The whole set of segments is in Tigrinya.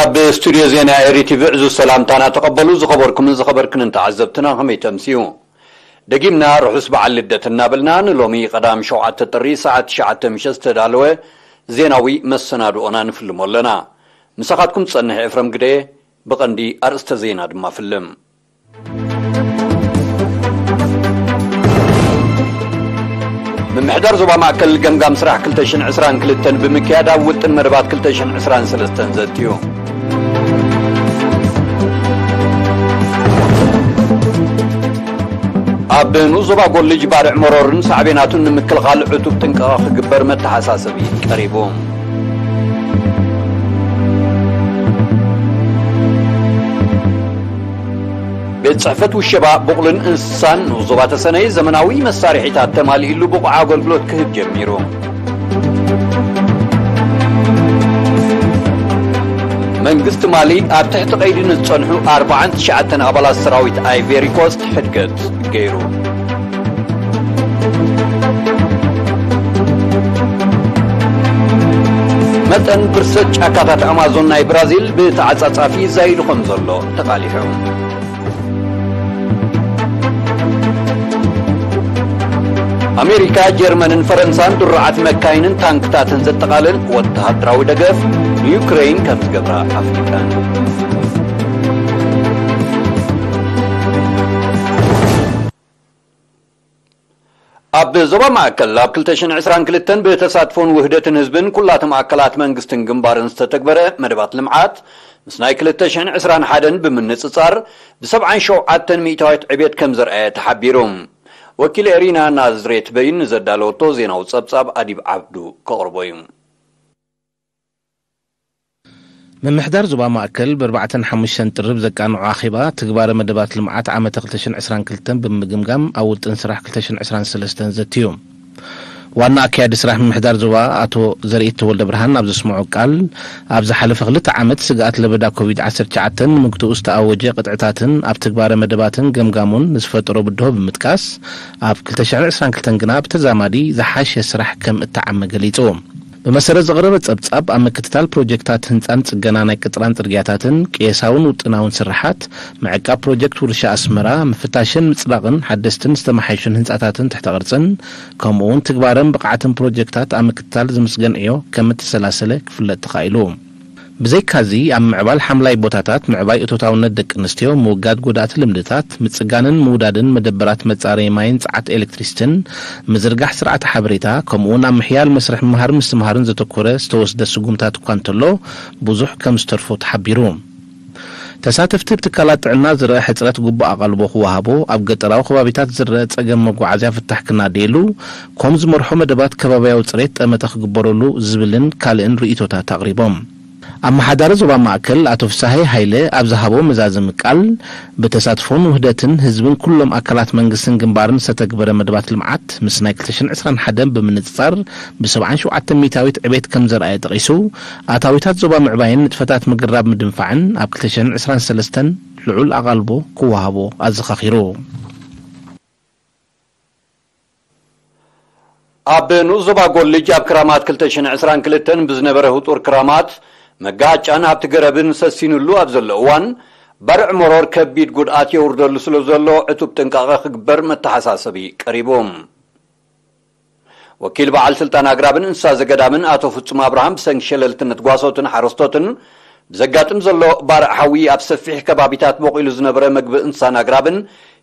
ኣብ ስቱድዮ ዜና ኤሪ ቲቪ ዕዙዝ ሰላምታና ተቐበሉ። ዝኸበርኩምን ዝኸበርክንን ተዓዘብትና ከመይ ተምስዩ? ደጊምና ርሑስ በዓል ልደት እናበልና ንሎሚ ቀዳም ሸውዓተ ጥሪ ሰዓት ትሽዓተ ምሸት ዝተዳለወ ዜናዊ መሰናድኦና ንፍልሞ ኣለና። ምሳኻትኩም ዝጸንሕ ኤፍረም ግደ፣ ብቐንዲ ኣርእስተ ዜና ድማ ፍልም። ምምሕዳር ዞባ ማእከል ገምጋም ስራሕ ክልተ ሽሕን ዕስራን ክልተን ብምክያድ ኣብ ውጥን መደባት ክልተ ሽሕን ዕስራን ሰለስተን ዘትዩ። ኣብ ንኡስ ዞባ ጎልጅ ባርዕ መሮርን ሳዕቤናቱን ንምክልኻል ዕቱብ ጥንቃቐ ክግበር መተሓሳሰቢ ቀሪቡ። ቤት ጽሕፈት ውሸባ ብቑልን እንስሳን ንኡስ ዞባ ተሰነይ ዘመናዊ መሳርሒታት ተማሊእሉ ብቑዕ ኣገልግሎት ክህብ ጀሚሩ። መንግስቲ ማሊ ኣብ ትሕቲ ቀይዲ ንዝጸንሑ ኣርባዓን ትሽዓተን ኣባላት ሰራዊት ኣይቬሪ ኮስት ሕድገት ገይሩ። መጠን ብርሰት ጫካታት ኣማዞን ናይ ብራዚል ብተዓጻጻፊ ዛይዱ ከም ዘሎ ተቓሊሑ። ኣሜሪካ፣ ጀርመንን ፈረንሳን ድሩዓት መካይንን ታንክታትን ዘጠቓልል ወተሃደራዊ ደገፍ ንዩክረይን ከም ዝገብራ ኣፍሊጠን። ኣብ ዞባ ማእከል ኣብ ክልተ ሽሕን ዕስራን ክልተን ብተሳትፎን ውህደትን ህዝብን ኩላቶም ኣካላት መንግስትን ግንባርን ዝተተግበረ መደባት ልምዓት ምስ ናይ ክልተ ሽሕን ዕስራን ሓደን ብምንጽጻር ብሰብዓን ሸውዓተን ሚእታዊት ዕቤት ከም ዘርኣየ ተሓቢሩ። ወኪል ኤሪና ናዝሬት በይን ንዘዳለወቶ ዜናዊ ጸብጻብ ኣዲብ ዓብዱ ከቕርቦ እዩ። ምምሕዳር ዞባ ማእከል ብኣርባዕተን ሓሙሽተን ጥርብ ዘቃንዖ ኣኼባ ትግባረ መደባት ልምዓት ዓመተ ክልተ ሽሕን ዕስራን ክልተን ብምግምጋም ኣብ ውጥን ስራሕ ክልተ ሽሕን ዕስራን ሰለስተን ዘትዩ። ዋና ኣካያዲ ስራሕ ምምሕዳር ዞባ ኣቶ ዘርኢት ተወልደ ብርሃን ኣብ ዘስምዖ ቃል፣ ኣብ ዝሓለፈ ክልተ ዓመት ስግኣት ለበዳ ኮቪድ ዓሰርተ ትሽዓተ ንምግትኡ ዝተኣወጀ ቅጥዕታትን ኣብ ትግባረ መደባትን ገምጋሙን ንዝፈጠሮ ብድሆ ብምጥቃስ፣ ኣብ ክልተ ሽሕን ዕስራን ክልተን ግና ብተዛማዲ ዝሓሸ ስራሕ ከም እተዓመ ገሊጹ። ብመሰረት ዝቐረበ ጸብጻብ፣ ኣብ ምክትታል ፕሮጀክታት ህንጻን ጽገና ናይ ቅጥራን ጽርግያታትን፣ ቅየሳውን ውጥናውን ስርሓት፣ ምዕቃብ ፕሮጀክት ውርሻ ኣስመራ፣ ምፍታሽን ምጽዳቕን ሓደስትን ዝተመሓየሹን ህንጻታትን ትሕተ ቅርጽን፣ ከምኡ'ውን ትግባረን ብቕዓትን ፕሮጀክታት ኣብ ምክትታል ዝምስገን ዕዮ ከም እተሰላሰለ ክፍለጥ ተኻኢሉ። ብዘይካዚ፣ ኣብ ምዕባል ሓምላይ ቦታታት፣ ምዕባይ እቶታውነት ደቂ ኣንስትዮ፣ ምውጋድ ጎዳእቲ ልምድታት፣ ምጽጋንን ምውዳድን መደበራት መጻረዪ ማይን ጸዓት ኤሌክትሪሲቲን፣ ምዝርጋሕ ስርዓተ ሓበሬታ፣ ከምኡ'ውን ኣብ ምሕያል መስርሕ ምምሃር ምስትምሃርን ዘተኮረ ዝተወስደ ስጉምታት እኳ እንተሎ፣ ብዙሕ ከም ዝተርፎ ተሓቢሩ። ተሳተፍቲ፣ ኣብ ትካላት ጥዕና ዝረአ ሕጽረት ግቡእ ኣቓልቦ ክወሃቦ፣ ኣብ ገጠራዊ ከባቢታት ዝረአ ጸገም መጓዓዝያ ፍታሕ ክናደየሉ፣ ኮም ዝመርሖ መደባት ከባብያዊ ጽሬት ጠመተ ክግበረሉ ዝብልን ካልእን ርእይቶታት ኣቕሪቦም። ኣመሓዳሪ ዞባ ማእከል ኣቶ ፍሳሃይ ሃይለ ኣብ ዝሃቦ መዛዘሚ ቃል፣ ብተሳትፎን ውህደትን ህዝብን ኩሎም ኣካላት መንግስትን ግንባርን ዝተተግበረ መደባት ልምዓት ምስ ናይ ክልተ ሽሕን ዕስራን ሓደን ብምንጽጻር ብሰብዓን ሸውዓተን ሚእታዊት ዕቤት ከም ዘርኣየ ጠቒሱ፣ ኣታዊታት ዞባ ምዕባይን ንጥፈታት ምግራብ ምድንፋዕን ኣብ ክልተ ሽሕን ዕስራን ሰለስተን ልዑል ኣቓልቦ ክወሃቦ ኣዘኻኺሩ። ኣብ ንኡስ ዞባ ጎልጅ ኣብ ክራማት ክልተ ሽሕን ዕስራን ክልተን ብዝነበረ ህጡር ክራማት መጋጫን ኣብቲ ገረብን ሰሲኑሉ ኣብ ዘሎ እዋን፣ ባርዕ መሮር ከቢድ ጉድኣት የውርደሉ ስለ ዘሎ ዕቱብ ጥንቃቐ ክግበር መተሓሳሰቢ ቀሪቡ። ወኪል በዓል ስልጣን ኣግራብን እንስሳ ዘገዳምን ኣቶ ፍጹም ኣብርሃም ብሰንኪ ሸለልትነት ጓሶትን ሓረስቶትን ብዘጋጥም ዘሎ ባርዕ ሓዊ ኣብ ሰፊሕ ከባቢታት በቂሉ ዝነበረ መግቢ እንስሳን ኣግራብን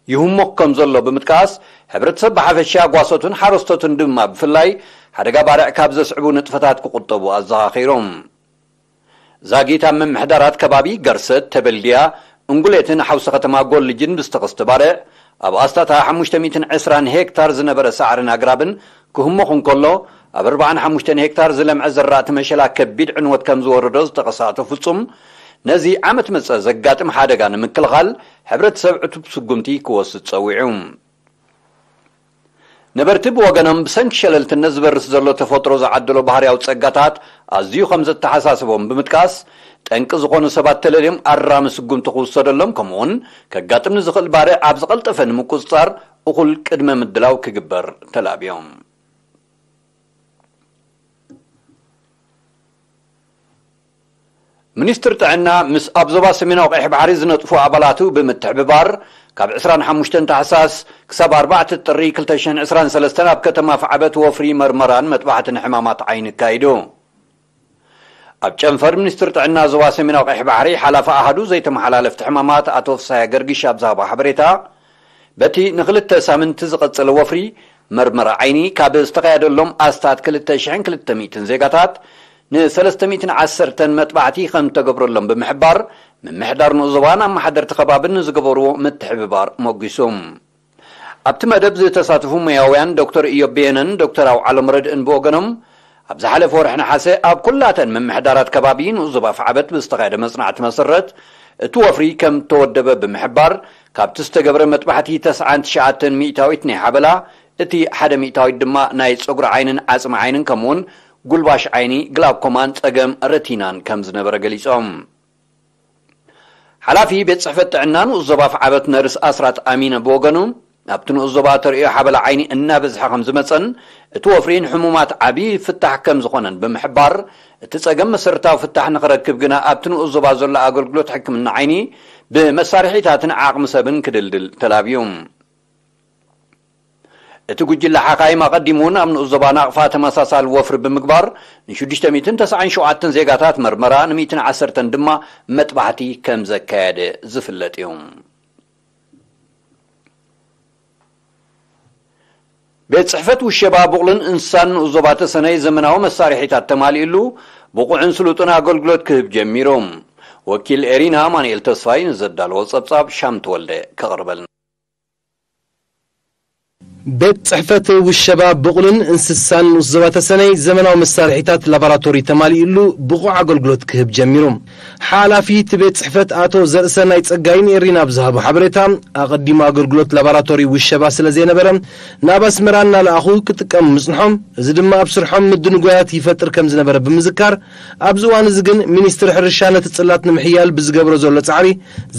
ይህሞቕ ከም ዘሎ ብምጥቃስ፣ ሕብረተሰብ ብሓፈሻ ጓሶትን ሓረስቶትን ድማ ብፍላይ ሓደጋ ባርዕ ካብ ዘስዕቡ ንጥፈታት ክቑጠቡ ኣዘኻኺሮም። ዛጊት ኣብ ምምሕዳራት ከባቢ ገርሰት፣ ተበልድያ፣ እንጉሌትን ሓውሲ ከተማ ጎልጅን ብዝተኸስተ ባርዕ ኣብ ኣስታታ ሓሙሽተ ሚእትን ዕስራን ሄክታር ዝነበረ ሳዕርን ኣግራብን ክህሞኽ እንከሎ፣ ኣብ ኣርባዓን ሓሙሽተን ሄክታር ዝለምዐ ዘራእቲ መሸላ ከቢድ ዕንወት ከም ዝወረዶ ዝጠቐሰ ኣቶ ፍጹም፣ ነዚ ዓመት መጸ ዘጋጥም ሓደጋ ንምክልኻል ሕብረተሰብ ዕቱብ ስጉምቲ ክወስድ ጸዊዑ። ነበርቲ ብወገኖም፣ ብሰንኪ ሸለልትነት ዝበርስ ዘሎ ተፈጥሮ ዝዓደሎ ባህርያዊ ጸጋታት ኣዝዩ ከም ዘተሓሳስቦም ብምጥቃስ፣ ጠንቂ ዝኾኑ ሰባት ተለልዮም ኣራሚ ስጉምቲ ክውሰደሎም፣ ከምኡውን ከጋጥም ንዝኽእል ባርዕ ኣብ ዝቐልጠፈ ንምቁጽጻር እኹል ቅድመ ምድላው ክግበር ተላብዮም። ሚኒስትር ጥዕና ምስ ኣብ ዞባ ሰሜናዊ ቀይሕ ባሕሪ ዝነጥፉ ኣባላቱ ብምትሕብባር፣ ካብ ዕስራን ሓሙሽተን ታሕሳስ ክሳብ ኣርባዕተ ጥሪ ክልተ ሽሕን ዕስራን ሰለስተን ኣብ ከተማ ፍዓበት ወፍሪ መርመራን መጥባሕትን ሕማማት ዓይኒ ኣካይዱ። ኣብ ጨንፈር ሚኒስትር ጥዕና ዞባ ሰሜናዊ ቀይሕ ባሕሪ ሓላፊ ኣሃዱ ዘይተመሓላለፍቲ ሕማማት ኣቶ ፍሳያ ገርግሽ ኣብ ዝሃቦ ሓበሬታ፣ በቲ ንክልተ ሳምንቲ ዝቐጸለ ወፍሪ መርመራ ዓይኒ ካብ ዝተኻየደሎም ኣስታት ክልተ ሽሕን ክልተ ሚእትን ዜጋታት ንሰለስተ ሚእትን ዓሰርተን መጥባሕቲ ከም ተገብረሎም ብምሕባር፣ ምምሕዳር ንኡስ ዞባን ኣመሓደርቲ ከባብን ንዝገበርዎ ምትሕብባር ሞጒሱ። ኣብቲ መደብ ዝተሳተፉ ሞያውያን ዶክተር ኢዮብ በየነን ዶክተር ኣውዓሎም ረድእን ብወገኖም፣ ኣብ ዝሓለፈ ወርሒ ነሓሰ ኣብ ኩላተን ምምሕዳራት ከባቢ ንኡስ ዞባ ፍዓበት ብዝተኻየደ መጽናዕቲ መሰረት፣ እቲ ወፍሪ ከም እተወደበ ብምሕባር፣ ካብቲ ዝተገብረ መጥባሕቲ ተስዓን ትሽዓተን ሚእታዊት ናይ ሓበላ፣ እቲ ሓደ ሚእታዊት ድማ ናይ ጸጉሪ ዓይንን ዓጽሚ ዓይንን ከምኡውን ጉልባሽ ዓይኒ፣ ግላኮማን ጸገም ረቲናን ከም ዝነበረ ገሊጾም። ሓላፊ ቤት ጽሕፈት ጥዕና ንኡስ ዞባ ፍዓበት ነርስ ኣስራት ኣሚነ ብወገኑ፣ ኣብቲ ንኡስ ዞባ ተርእዮ ሓበላ ዓይኒ እናበዝሐ ከም ዝመጸን፣ እቲ ወፍሪ ንሕሙማት ዓቢ ፍታሕ ከም ዝኾነን ብምሕባር፣ እቲ ጸገም መሰረታዊ ፍታሕ ንኽረክብ ግና ኣብቲ ንኡስ ዞባ ዘሎ ኣገልግሎት ሕክምና ዓይኒ ብመሳርሒታትን ዓቕሚ ሰብን ክድልድል ተላብዩ። እቲ ጉጅለ ሓካይም ኣቐዲሙ እውን ኣብ ንኡስ ዞባ ናቕፋ ተመሳሳሊ ወፍሪ ብምግባር፣ ንሽዱሽተ ሚእትን ተስዓን ሸውዓተን ዜጋታት መርመራ፣ ንሚእትን ዓሰርተን ድማ መጥባሕቲ ከም ዘካየደ ዝፍለጥ እዩ። ቤት ጽሕፈት ውሸባ ብቑልን እንስሳን ንኡስ ዞባ ተሰነይ ዘመናዊ መሳርሒታት ተማሊእሉ፣ ብቑዕን ስሉጥን ኣገልግሎት ክህብ ጀሚሩ። ወኪል ኤሪና ኣማኑኤል ተስፋይ ንዘዳለዎ ጸብጻብ ሻም ተወልደ ከቕርበልና። ቤት ጽሕፈት ውሸባ ብቑልን እንስሳን ንኡስ ዞባ ተሰነይ ዘመናዊ መሳርሒታት ላቦራቶሪ ተማሊኡሉ ብቑዕ ኣገልግሎት ክህብ ጀሚሩ። ሓላፊ እቲ ቤት ጽሕፈት ኣቶ ዘርእሰናይ ጸጋይ ንኤሪና ኣብ ዝሃቦ ሓበሬታ፣ ኣቐዲሙ ኣገልግሎት ላቦራቶሪ ውሸባ ስለ ዘይነበረ፣ ናብ ኣስመራ እናለኣኹ ክጥቀሙ ምጽንሖም፣ እዚ ድማ ኣብ ስርሖም ምድንጓያት ይፈጥር ከም ዝነበረ ብምዝካር፣ ኣብዚ እዋን እዚ ግን ሚኒስትሪ ሕርሻ ነቲ ጽላት ንምሕያል ብዝገብሮ ዘሎ ጻዕሪ፣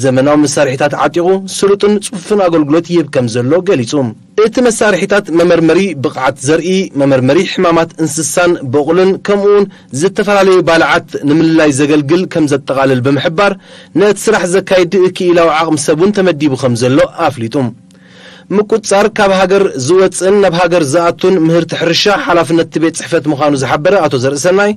ዘመናዊ መሳርሒታት ዓጢቑ ስሉጥን ጽፉፍን ኣገልግሎት ይህብ ከም ዘሎ ገሊጹ። እቲ መሳርሒታት መመርመሪ ብቕዓት ዘርኢ፣ መመርመሪ ሕማማት እንስሳን በቑልን፣ ከምኡውን ዝተፈላለዩ ባልዓት ንምልላይ ዘገልግል ከም ዘጠቓልል ብምሕባር፣ ነቲ ስራሕ ዘካይድ ክኢላዊ ዓቕሚ ሰብ እውን ተመዲቡ ከም ዘሎ ኣፍሊጡ። ምቁጽጻር ካብ ሃገር ዝወጽእን ናብ ሃገር ዝኣቱን ምህርቲ ሕርሻ ሓላፍነት እቲ ቤት ጽሕፈት ምዃኑ ዝሓበረ ኣቶ ዘርእሰናይ፣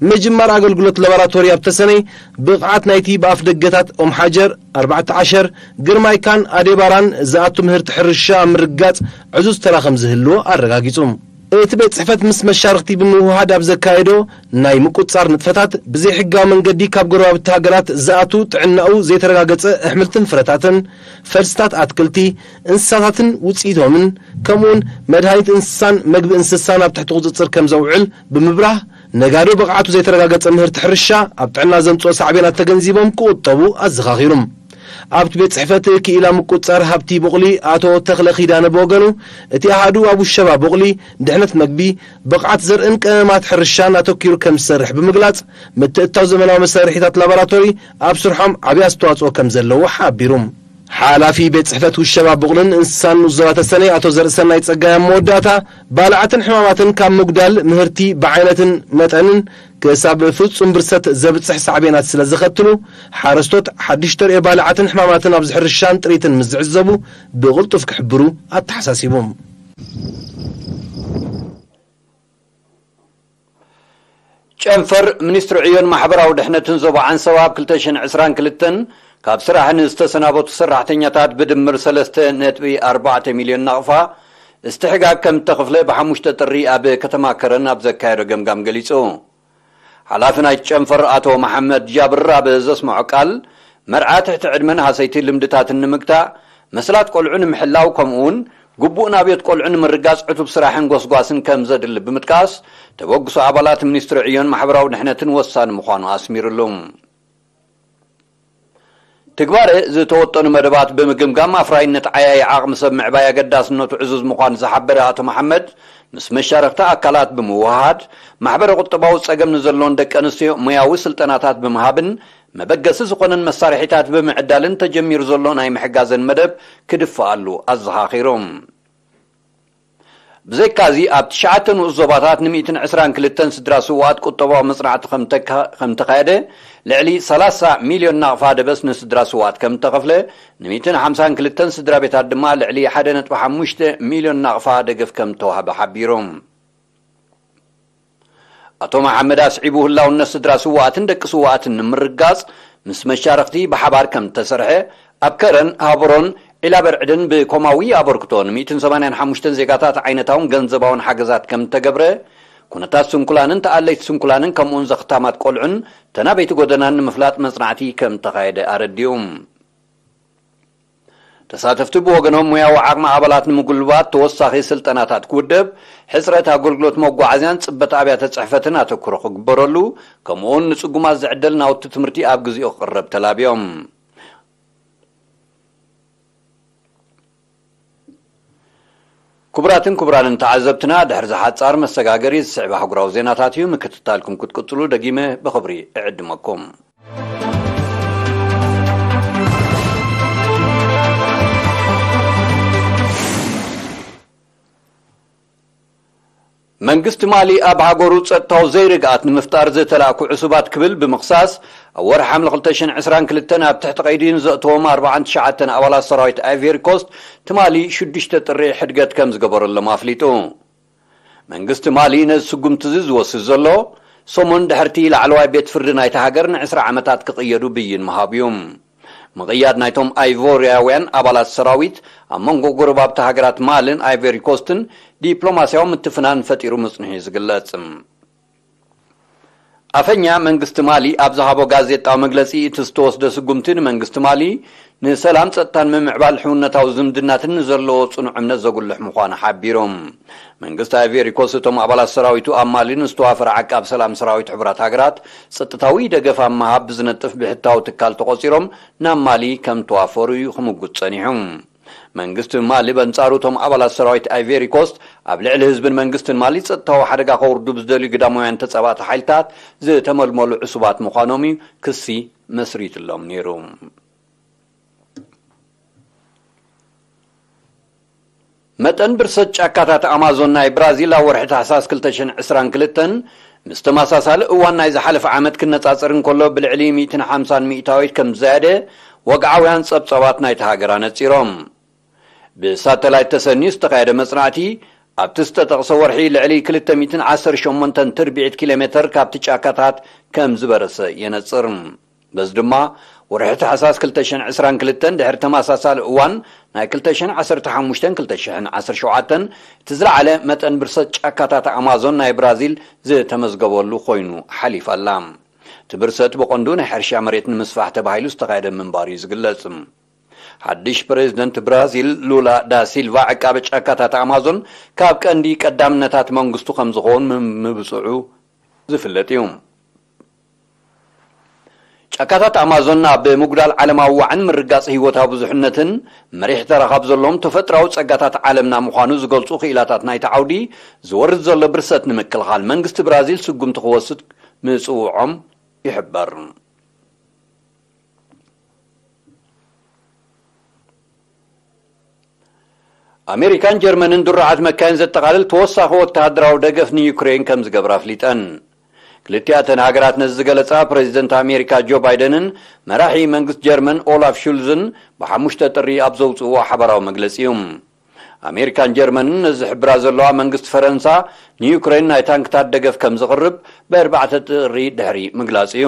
ምጅማር ኣገልግሎት ላቦራቶሪ ኣብ ተሰነይ ብቕዓት ናይቲ ብኣፍ ደገታት ኦም ሓጀር፣ ኣርባዕተ ዓሸር፣ ግርማይካን ኣዴባራን ዝኣቱ ምህርቲ ሕርሻ ኣብ ምርግጋጽ ዕዙዝ ተራ ከም ዝህልዎ ኣረጋጊጹ። እቲ ቤት ጽሕፈት ምስ መሻርኽቲ ብምውህሃድ ኣብ ዘካየዶ ናይ ምቁጽጻር ንጥፈታት፣ ብዘይሕጋዊ መንገዲ ካብ ጎረባብቲ ሃገራት ዝኣቱ ጥዕናኡ ዘይተረጋገጸ ኣሕምልትን ፍረታትን፣ ፈልስታት ኣትክልቲ፣ እንስሳታትን ውጽኢቶምን፣ ከምኡውን መድሃኒት እንስሳን መግቢ እንስሳን ኣብ ትሕቲ ቁጽጽር ከም ዘውዕል ብምብራህ፣ ነጋዶ ብቕዓቱ ዘይተረጋገጸ ምህርቲ ሕርሻ ኣብ ጥዕና ዘምጽኦ ሳዕቤናት ተገንዚቦም ክቑጠቡ ኣዘኻኺሩ። ኣብቲ ቤት ጽሕፈት ክኢላ ምቁጽጻር ሃብቲ ቡቕሊ ኣቶ ተኽለ ኪዳነ ብወገኑ፣ እቲ ኣሃዱ ኣብ ውሸባ ቡቕሊ፣ ድሕነት መግቢ፣ ብቕዓት ዘርእን ቀመማት ሕርሻን ኣተኪሩ ከም ዝሰርሕ ብምግላጽ፣ ምትእትታው ዘመናዊ መሳርሒታት ላቦራቶሪ ኣብ ስርሖም ዓቢ ኣስተዋጽኦ ከም ዘለዎ ሓቢሩ። ሓላፊ ቤት ጽሕፈት ውሸባ ቡቕልን እንስሳን ንኡስ ዞባ ተሰነይ ኣቶ ዘርእሰናይ ጸጋይ ኣብ መወዳእታ፣ ባልዓትን ሕማማትን ካብ ምጉዳል ምህርቲ ብዓይነትን መጠንን ክሳብ ፍጹም ብርሰት ዘብጽሕ ሳዕቤናት ስለ ዘኸትሉ፣ ሓረስቶት ሓድሽ ተርእዮ ባልዓትን ሕማማትን ኣብዚ ሕርሻን ጥሪትን ምስ ዝዕዘቡ ብቕልጡፍ ክሕብሩ ኣተሓሳሲቡ። ጨንፈር ሚኒስትሪ ዕዮን ማሕበራዊ ድሕነትን ዞባ ዓንሰባ ኣብ ክልተ ሽሕን ዕስራን ክልተን ካብ ስራሕ ንዝተሰናበቱ ሰራሕተኛታት ብድምር ሰለስተ ነጥቢ ኣርባዕተ ሚልዮን ናቕፋ እስትሕጋግ ከም እተኽፍለ ብሓሙሽተ ጥሪ ኣብ ከተማ ከረን ኣብ ዘካየዶ ገምጋም ገሊጹ። ሓላፊ ናይቲ ጨንፈር ኣቶ መሓመድ ጃብር ኣብ ዘስምዖ ቃል፣ መርዓ ትሕቲ ዕድመን ሃሰይቲ ልምድታትን ንምግታእ፣ መስላት ቆልዑ ንምሕላው ከምኡ እውን ግቡእ ናብዮት ቆልዑ ንምርጋጽ ዕቱብ ስራሕን ጎስጓስን ከም ዘድሊ ብምጥቃስ፣ ተበግሶ ኣባላት ሚኒስትሪ ዕዮን ማሕበራዊ ድሕነትን ወሳኒ ምዃኑ ኣስሚሩሉ። ትግባረ ዝተወጠኑ መደባት ብምግምጋም ኣፍራይነት ዓያዪ ዓቕሚ ሰብ ምዕባይ ኣገዳስነቱ ዕዙዝ ምዃኑ ዝሓበረ ኣቶ መሓመድ፣ ምስ መሻርኽቲ ኣካላት ብምውህሃድ ማሕበረ ቁጠባዊ ጸገም ንዘለዎን ደቂ ኣንስትዮ ሞያዊ ስልጠናታት ብምሃብን መበገሲ ዝኾነን መሳርሒታት ብምዕዳልን ተጀሚሩ ዘሎ ናይ ምሕጋዘን መደብ ክድፍኣሉ ኣዘኻኺሩ። ብዘይካዚ ኣብ ትሽዓተ ንኡስ ዞባታት ን ሚእትን ዕስራን ክልተን ስድራ ስውኣት ቁጠባዊ መጽናዕቲ ከም ተካ-፣ ከም ተኻየደ፣ ልዕሊ ሰላሳ ሚልዮን ናቕፋ ደበስ ንስድራ ስውኣት ከም ተኸፍለ፣ ን ሚእትን ሓምሳን ክልተን ስድራ ቤታት ድማ ልዕሊ ሓደ ነጥቢ ሓሙሽተ ሚልዮን ናቕፋ ደገፍ ከም ተዋህበ ሓቢሩ። ኣቶ መሓመድ ኣስዒቡ፣ ህላውነት ስድራ ስውኣትን ደቂ ስውኣትን ንምርጋጽ ምስ መሻርኽቲ ብሓባር ከም ተሰርሐ፣ ኣብ ከረን ሃብሮን ዒላበርዕድን ብኮማዊ ኣበርክቶ ን ሚእትን ሰማንያን ሓሙሽተን ዜጋታት ዓይነታውን ገንዘባውን ሓገዛት ከም ተገብረ፣ ኩነታት ስንኩላንን ተኣለይቲ ስንኩላንን ከምኡውን ዘኽታማት ቆልዑን ተናበይቲ ጎደናን ንምፍላጥ መጽናዕቲ ከም ተኻየደ ኣረዲኡ። ተሳተፍቲ ብወገኖም፣ ሞያዊ ዓቕሚ ኣባላት ንምጉልባት ተወሳኺ ስልጠናታት ክውደብ፣ ሕጽረት ኣገልግሎት መጓዓዝያን ጽበት ኣብያተ ጽሕፈትን ኣተኩሮ ክግበረሉ፣ ከምኡውን ንጽጉማት ዝዕደል ናውቲ ትምህርቲ ኣብ ግዜኡ ክቕረብ ተላብዮም። ክቡራትን ክቡራንን ተዓዘብትና፣ ድሕሪ ዝሓጻር መሰጋገሪ ዝስዕብ ኣህጉራዊ ዜናታት እዩ። ምክትታልኩም ክትቅጽሉ ደጊመ ብኽብሪ እዕድመኩም። መንግስቲ ማሊ ኣብ ሃገሩ ጸጥታዊ ዘይርግኣት ንምፍጣር ዝተላእኩ ዕሱባት ክብል ብምኽሳስ፣ ኣብ ወርሒ ሓምለ ክልተ ሽሕን ዕስራን ክልተን ኣብ ትሕቲ ቀይዲ ንዘእተዎም ኣርባዓን ትሽዓተን ኣባላት ሰራዊት ኣይቬሪ ኮስት ትማሊ ሽዱሽተ ጥሪ ሕድገት ከም ዝገበረሎም ኣፍሊጡ። መንግስቲ ማሊ ነዚ ስጉምቲ እዚ ዝወስድ ዘሎ፣ ሰሙን ድሕርቲ ላዕለዋይ ቤት ፍርዲ ናይታ ሃገር ንዕስራ ዓመታት ክቕየዱ ብይን ምሃቡ እዩ። ምቕያድ ናይቶም ኣይቮርያውያን ኣባላት ሰራዊት ኣብ መንጎ ጎረባብቲ ሃገራት ማልን ኣይቨሪ ኮስትን ዲፕሎማስያዊ ምትፍናን ፈጢሩ ምጽንሑ እዩ ዝግለጽ። ኣፈኛ መንግስቲ ማሊ ኣብ ዝሃቦ ጋዜጣዊ መግለጺ፣ እቲ ዝተወስደ ስጉምቲ ንመንግስቲ ማሊ ንሰላም፣ ጸጥታን ምምዕባል ሕውነታዊ ዝምድናትን ንዘለዎ ጽኑዕ እምነት ዘጉልሕ ምዃኑ ሓቢሩ። መንግስቲ ኣይቬሪ ኮስት እቶም ኣባላት ሰራዊቱ ኣብ ማሊ ንዝተዋፈረ ዓቃብ ሰላም ሰራዊት ሕቡራት ሃገራት ጸጥታዊ ደገፍ ኣብ ምሃብ ብዝነጥፍ ብሕታዊ ትካል ተቖጺሮም ናብ ማሊ ከም ተዋፈሩ እዩ ክምጉት ጸኒሑ። መንግስቲ ማሊ በንጻሩ እቶም ኣባላት ሰራዊት ኣይቬሪ ኮስት ኣብ ልዕሊ ህዝብን መንግስትን ማሊ ጸጥታዊ ሓደጋ ከውርዱ ብዝደልዩ ግዳማውያን ተጻባእቲ ሓይልታት ዝተመልመሉ ዕሱባት ምዃኖም እዩ ክሲ መስሪትሎም ነይሩ። መጠን ብርሰት ጫካታት ኣማዞን ናይ ብራዚል ኣብ ወርሒ ታሕሳስ ክልተ ሽሕን ዕስራን ክልተን ምስ ተመሳሳሊ እዋን ናይ ዝሓለፈ ዓመት ክነጻጸር እንከሎ ብልዕሊ ሚእትን ሓምሳን ሚእታዊት ከም ዝዘያደ ወግዓውያን ጸብጻባት ናይቲ ሃገር ኣነጺሮም። ብሳተላይት ተሰንዩ ዝተኻየደ መጽናዕቲ ኣብቲ ዝተጠቕሰ ወርሒ ልዕሊ ክልተ ሚእትን ዓሰርተ ሸሞንተን ትርብዒት ኪሎ ሜተር ካብቲ ጫካታት ከም ዝበረሰ የነጽር። በዚ ድማ፣ ወርሒ ታሕሳስ ክልተ ሽሕን ዕስራን ክልተን ድሕሪ ተመሳሳሊ እዋን ናይ ክልተ ሽሕን ዓሰርተ ሓሙሽተን ክልተ ሽሕን ዓሰርተ ሸውዓተን እቲ ዝለዓለ መጠን ብርሰት ጫካታት ኣማዞን ናይ ብራዚል ዝተመዝገበሉ ኮይኑ ሓሊፋ ኣላ። እቲ ብርሰት ብቐንዱ ናይ ሕርሻ መሬት ንምስፋሕ ተባሂሉ ዝተኻየደ ምንባሩ እዩ ዝግለጽ። ሓድሽ ፕሬዝደንት ብራዚል ሉላ ዳ ሲልቫ ዕቃበ ጫካታት ኣማዞን ካብ ቀንዲ ቀዳምነታት መንግስቱ ከም ዝኸውን ምም-፣ ምብጽዑ ዝፍለጥ እዩ። ጫካታት ኣማዞን ኣብ ምጉዳል ዓለማዊ ዋዕን ምርጋጽ ህይወታዊ ብዙሕነትን መሪሕ ተራ ካብ ዘለዎም ተፈጥራዊ ጸጋታት ዓለምና ምዃኑ ዝገልጹ ክኢላታት ናይቲ ዓውዲ፣ ዝወርድ ዘሎ ብርሰት ንምክልኻል መንግስቲ ብራዚል ስጉምቲ ክወስድ ምጽውዖም ይሕበር። ኣሜሪካን ጀርመንን ድሩዓት መካይን ዘጠቓልል ተወሳኺ ወተሃደራዊ ደገፍ ንዩክሬን ከም ዝገብራ ኣፍሊጠን። ክልቲኣተን ሃገራት ነዚ ዝገለጻ ፕሬዚደንት ኣሜሪካ ጆ ባይደንን መራሒ መንግስቲ ጀርመን ኦላፍ ሹልዝን ብሓሙሽተ ጥሪ ኣብ ዘውፅእዎ ሓበራዊ መግለፂ እዩ። ኣሜሪካን ጀርመንን ነዚ ዝሕብራ ዘለዋ መንግስቲ ፈረንሳ ንዩክሬን ናይ ታንክታት ደገፍ ከም ዝቕርብ ብኣርባዕተ ጥሪ ድሕሪ ምግላፅ እዩ።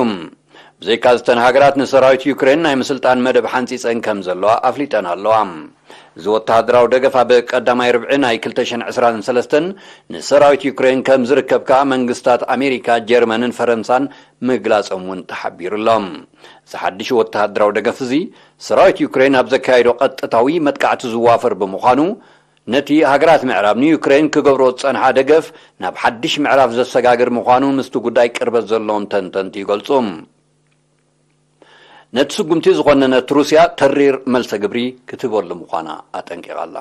ብዘይካ ዝተን ሃገራት ንሰራዊት ዩክሬን ናይ ምስልጣን መደብ ሓንፂፀን ከም ዘለዋ ኣፍሊጠን ኣለዋ። እዚ ወተሃደራዊ ደገፍ ኣብ ቀዳማይ ርብዒ ናይ ክልተ ሽሕን ዕስራን ሰለስተን ንሰራዊት ዩክሬን ከም ዝርከብ ከኣ መንግስታት ኣሜሪካ፣ ጀርመንን ፈረንሳን ምግላጾም እውን ተሓቢሩ ኣሎ። እዚ ሓድሽ ወተሃደራዊ ደገፍ እዚ ሰራዊት ዩክሬን ኣብ ዘካየዶ ቀጥታዊ መጥቃዕቲ ዝዋፈር ብምዃኑ፣ ነቲ ሃገራት ምዕራብ ንዩክሬን ክገብሮ ዝጸንሓ ደገፍ ናብ ሓድሽ ምዕራፍ ዘሰጋግር ምዃኑ ምስቲ ጉዳይ ቅርበት ዘለዎም ተንተንቲ ይገልጹ። ነቲ ስጉምቲ ዝኾነነት ሩስያ ተሪር መልሰ ግብሪ ክትህበሉ ምዃና ኣጠንቂቓ ኣላ።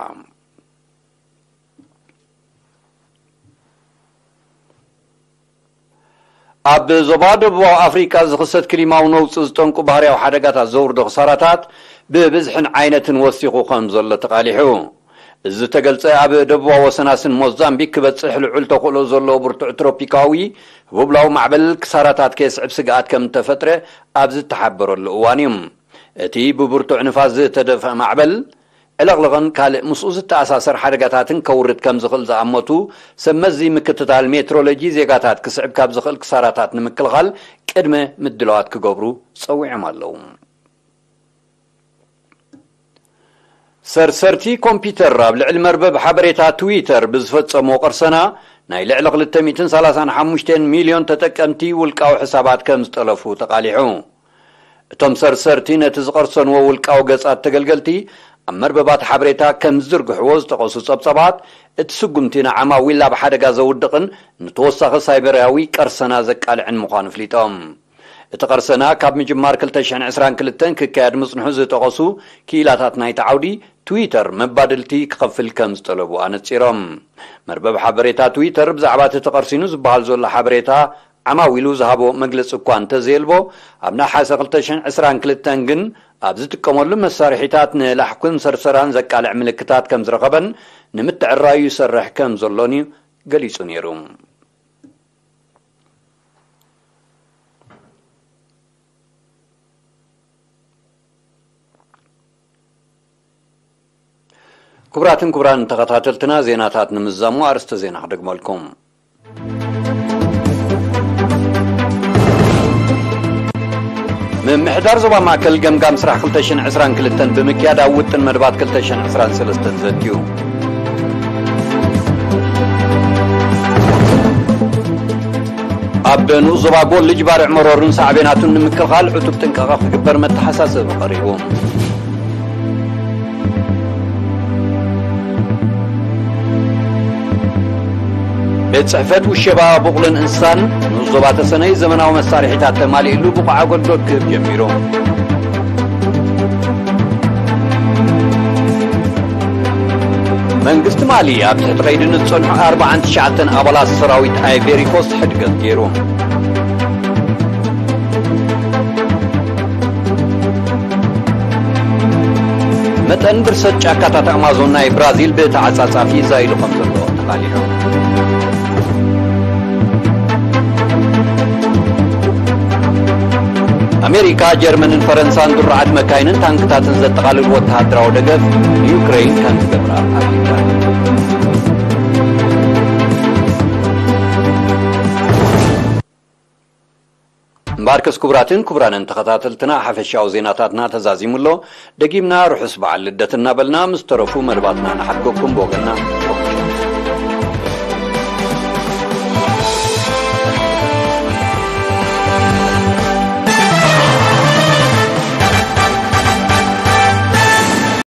ኣብ ዞባ ደቡባዊ ኣፍሪቃ ዝኽሰት ክሊማዊ ነውጺ ዝጠንቁ ባህርያዊ ሓደጋታት ዘውርዶ ክሳራታት ብብዝሕን ዓይነትን ወሲኹ ከም ዘሎ ተቓሊሑ። እዚ ተገልጸ ኣብ ደቡባዊ ወሰናስን ሞዛምቢክ ክበጽሕ ልዑል ተኽእሎ ዘለዎ ብርቱዕ ትሮፒካዊ ህቡብላዊ ማዕበል ክሳራታት ከየስዕብ ስግኣት ከም እተፈጥረ ኣብ ዝተሓበረሉ እዋን እዩ። እቲ ብብርቱዕ ንፋስ ዝተደፍአ ማዕበል ዕለቕልቕን ካልእ ምስኡ ዝተኣሳሰር ሓደጋታትን ከውርድ ከም ዝኽእል ዝኣመቱ ሰብ መዚ ምክትታል ሜትሮሎጂ ዜጋታት ክስዕብ ካብ ዝኽእል ክሳራታት ንምክልኻል ቅድመ ምድላዋት ክገብሩ ጸዊዖም ኣለዉ። ሰርሰርቲ ኮምፒተር ኣብ ልዕሊ መርበብ ሓበሬታ ትዊተር ብዝፈጸሞ ቅርሰና ናይ ልዕሊ ክልተ ሚእትን ሰላሳን ሓሙሽተን ሚልዮን ተጠቀምቲ ውልቃዊ ሕሳባት ከም ዝጠለፉ ተቓሊሑ። እቶም ሰርሰርቲ ነቲ ዝቐርሰንዎ ውልቃዊ ገጻት ተገልገልቲ ኣብ መርበባት ሓበሬታ ከም ዝዝርግሕዎ ዝጠቐሱ ጸብጸባት፣ እቲ ስጉምቲ ንዓማዊል ኣብ ሓደጋ ዘውድቕን ንተወሳኺ ሳይበራዊ ቀርሰና ዘቃልዕን ምዃኑ ኣፍሊጦም። እቲ ቀርሰና ካብ ምጅማር ክልተ ሽሕን ዕስራን ክልተን ክካየድ ምጽንሑ ዝጠቐሱ ክኢላታት ናይቲ ዓውዲ፣ ትዊተር መባድልቲ ክኸፍል ከም ዝጠለቡ ኣነጺሮም። መርበብ ሓበሬታ ትዊተር ብዛዕባ እቲ ተቐርሲኑ ዝበሃል ዘሎ ሓበሬታ ዓማዊሉ ዝሃቦ መግለጺ እኳ እንተዘየልቦ፣ ኣብ ነሓሰ ክልተ ሽሕን ዕስራን ክልተን ግን ኣብ ዝጥቀመሉ መሳርሒታት ንላሕኩን ሰርሰራን ዘቃልዕ ምልክታት ከም ዝረኸበን ንምትዕራዩ ይሰርሕ ከም ዘሎን እዩ ገሊጹ ነይሩ። ክቡራትን ክቡራን ተኸታተልትና፣ ዜናታት ንምዝዛሙ ኣርእስተ ዜና ክደግመልኩም። ምምሕዳር ዞባ ማእከል ገምጋም ስራሕ ክልተ ሽሕን ዕስራን ክልተን ብምክያድ ኣብ ውጥን መደባት ክልተ ሽሕን ዕስራን ሰለስተን ዘትዩ። ኣብ ንኡስ ዞባ ጎልጅ ባርዕ መሮርን ሳዕቤናቱን ንምክልኻል ዕቱብ ጥንቃቐ ክግበር መተሓሳሰቢ ቀሪቡ። ቤት ጽሕፈት ውሸባ ብቑልን እንስሳን ንኡስ ዞባ ተሰነይ ዘመናዊ መሳርሒታት ተማሊእሉ ብቑዕ ኣገልግሎት ክህብ ጀሚሩ። መንግስቲ ማሊ ኣብ ትሕቲ ቀይዲ ንዝጸንሑ ኣርባዓን ትሽዓተን ኣባላት ሰራዊት ኣይቬሪ ኮስት ሕድገት ገይሩ። መጠን ድርሰት ጫካታት ኣማዞን ናይ ብራዚል ብተዓጻጻፊ ዛይዱ ከም ዘሎ ተቓሊዑ። ኣሜሪካ፣ ጀርመንን ፈረንሳን ድሩዓት መካይንን ታንክታትን ዘጠቓልል ወተሃደራዊ ደገፍ ንዩክረይን ከም ዝገብራ ኣፍሊጣ። እምበኣርከስ ክቡራትን ክቡራንን ተኸታተልትና፣ ሓፈሻዊ ዜናታትና ተዛዚሙ ኣሎ። ደጊምና ርሑስ በዓል ልደት እናበልና፣ ምስ ተረፉ መደባትና ንሓድገኩም። ብወገንና